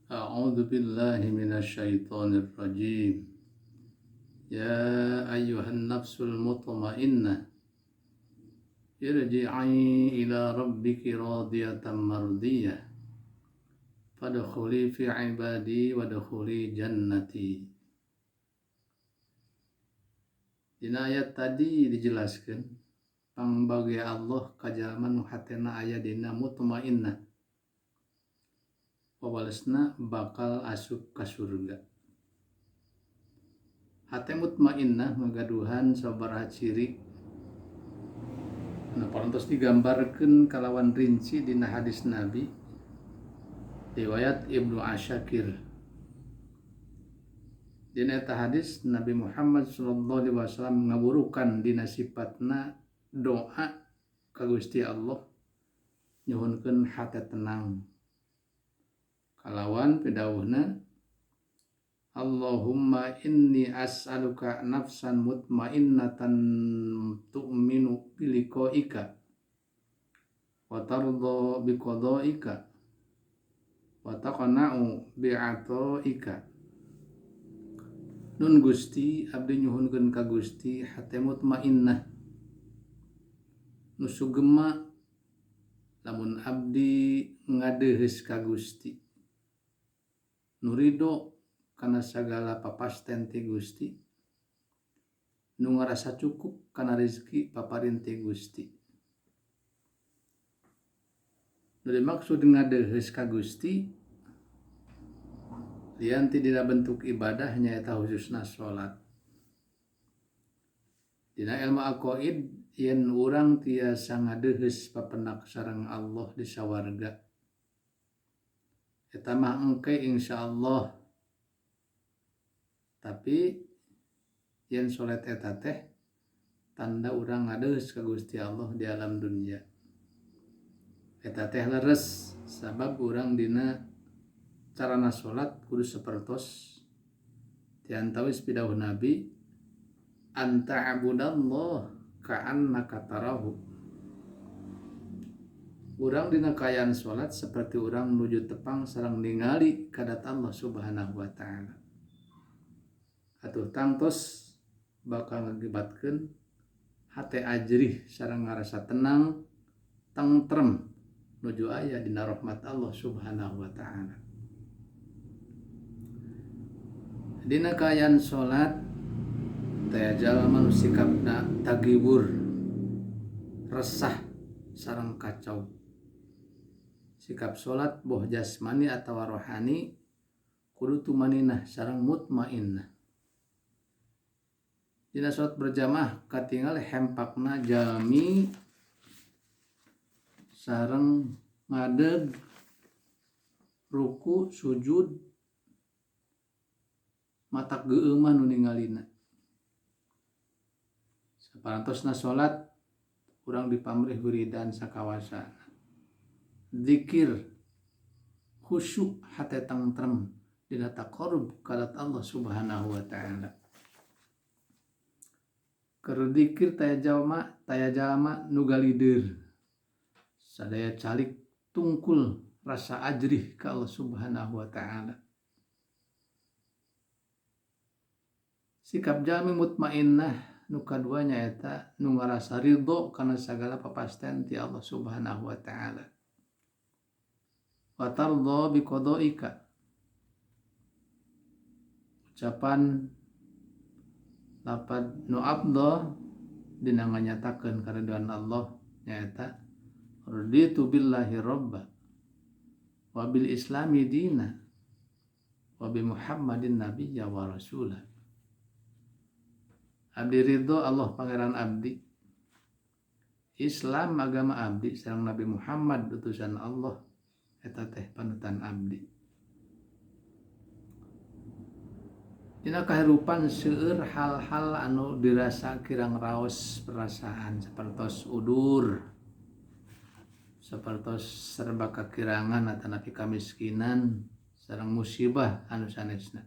A'udzu billahi minasyaitonir rajim. Ya ayyuhan nafsul mutmainnah irji'i ila rabbiki radiyatan mardiyah fadkhuli fi ibadi wadkhuli jannati. Dina ayat tadi dijelaskeun pangbage Allah ka jalma nu hatena aya dina mutmainnah, wawalesna bakal asup ka surga. Hate mutmainnah ngagaduhan sababaraha ciri anu parantos digambarkeun kalawan rinci dina hadis Nabi riwayat Ibnu Asyakir. Dina eta hadis Nabi Muhammad sallallahu alaihi wasallam ngawurukan dina sifatna doa ka Gusti Allah nyuhunkeun hate tenang kalawan pidawuhna Allahumma inni as'aluka nafsan mutmainnatan tu'minu biliqa'ika wa tardha biqada'ika wa taqna'u bi'ata'ika. Nun Gusti, abdi nyuhunkeun ka Gusti hate mutmainnah nu sugema lamun abdi ngadeuheus ka Gusti, nu ridho kana sagala papasten ti Gusti, nu ngarasa cukup kana rezeki paparin ti Gusti. Nu dimaksud ngadeuheus ka Gusti lian ti dina bentuk ibadah nyaeta khususna salat. Dina ilmu aqaid yen urang tiasa ngadeuheus papendak sareng Allah di sawarga. Eta mah engke insyaallah. Tapi yen salat eta teh tanda urang ngadeuheus ka Gusti Allah di alam dunya. Eta teh leres sabab urang dina carana salat kudu sapertos di antawis pidawuh Nabi anta'budallah ka'annaka tarahu. Urang dina kaayaan salat seperti urang nuju tepang sareng ningali kadat Allah Subhanahu wa taala. Atuh tangtos bakal ngakibatkeun hate ajrih sareng ngarasa tenang tentrem nuju aya dina rahmat Allah Subhanahu wa taala. Dina kaayaan salat taya jalma nu sikapna tagibur, resah sareng kacau. Sikap salat boh jasmani atawa rohani kudu tumaninah sareng mutmainnah. Dina salat berjamaah katingal hempakna jalmi sareng ngadeg, ruku, sujud matak geumah nu ningalina. Saparantosna salat urang dipamrih wiridan sakawasana. Zikir, khusyuk, hate tentrem dina taqarrub ka Allah Subhanahu wa taala. Keur zikir taya jalma nu galideur. Sadaya calik tungkul rasa ajrih ka Allah Subhanahu wa taala. Sikap jalmi mutmainnah nu kadua nyaeta nu ngarasa ridho kana sagala papasten ti Allah Subhanahu wa taala. Wa tardha biqadaika. Ucapan lapad nu abdha dina nganyatakeun karidhoan Allah nyaeta raditu billahi robba wa bil islami dina wa bi Muhammadin nabiyya wa rasula. Abdi ridho Allah pangeran abdi, Islam agama abdi sareng Nabi Muhammad utusan Allah eta teh panutan abdi. Dina kahirupan seueur hal-hal anu dirasa kirang raos perasaan sapertos udur, sapertos serba kakirangan atanapi kamiskinan sareng musibah anu sanesna.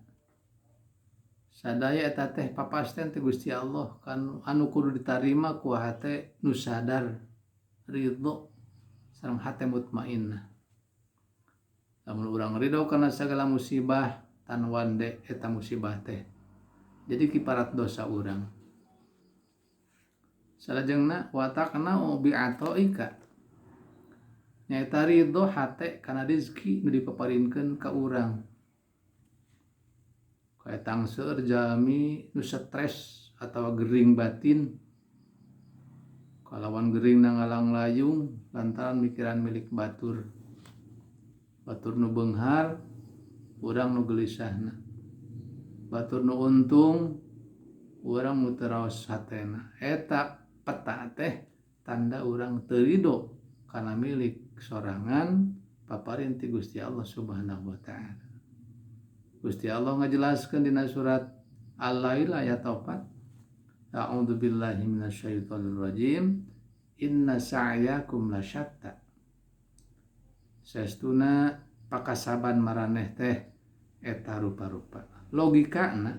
Sadaya eta teh papasten ti Gusti Allah kan anu kudu ditarima ku hate nu sadar ridho sareng hate mutmainnah. Lamun urang ridho kana sagala musibah tan wande eta musibah teh jadi kiparat dosa urang. Salajengna wa taqna'u bi atoika nyaeta ridho hate kana rezeki nu dipaparinkeun ka urang. Kaetang seueur jalmi nu stres atawa gering batin kalawan geringna ngalanglayung lantaran mikiran milik batur. Batur nu beunghar urang nu gelisahna. Batur nu untung urang nu teu raos hatena. Eta peta teh tanda urang teu ridho kana milik sorangan paparin ti Gusti Allah Subhanahu wa taala. Gusti Allah ngajelaskeun dina surat Al-Lail ayat 4. A'udzu billahi minasyaitonir rajim. Inna sa'yakum lasyatta. Saestuna pakasaban maraneh teh eta rupa-rupa. Logikana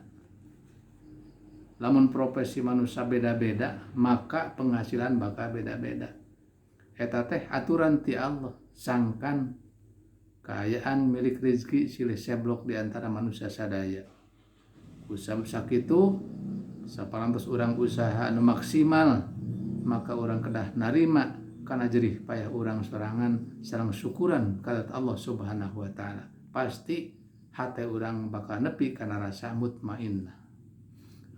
lamun profesi manusia beda-beda maka penghasilan bakal beda-beda. Eta teh aturan ti Allah sangkan kaayaan milik rezeki silih seblok di antara manusia sadaya. Kusabab sakitu saparantos urang usaha anu maksimal maka urang kedah narima kana jerih payah urang sorangan sareng syukuran ka Allah Subhanahu wa taala. Pasti hate urang bakal nepi kana rasa mutmainnah.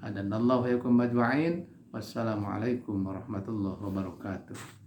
Adanallahu wa iyyakum ajma'in. Wassalamualaikum warahmatullahi wabarakatuh.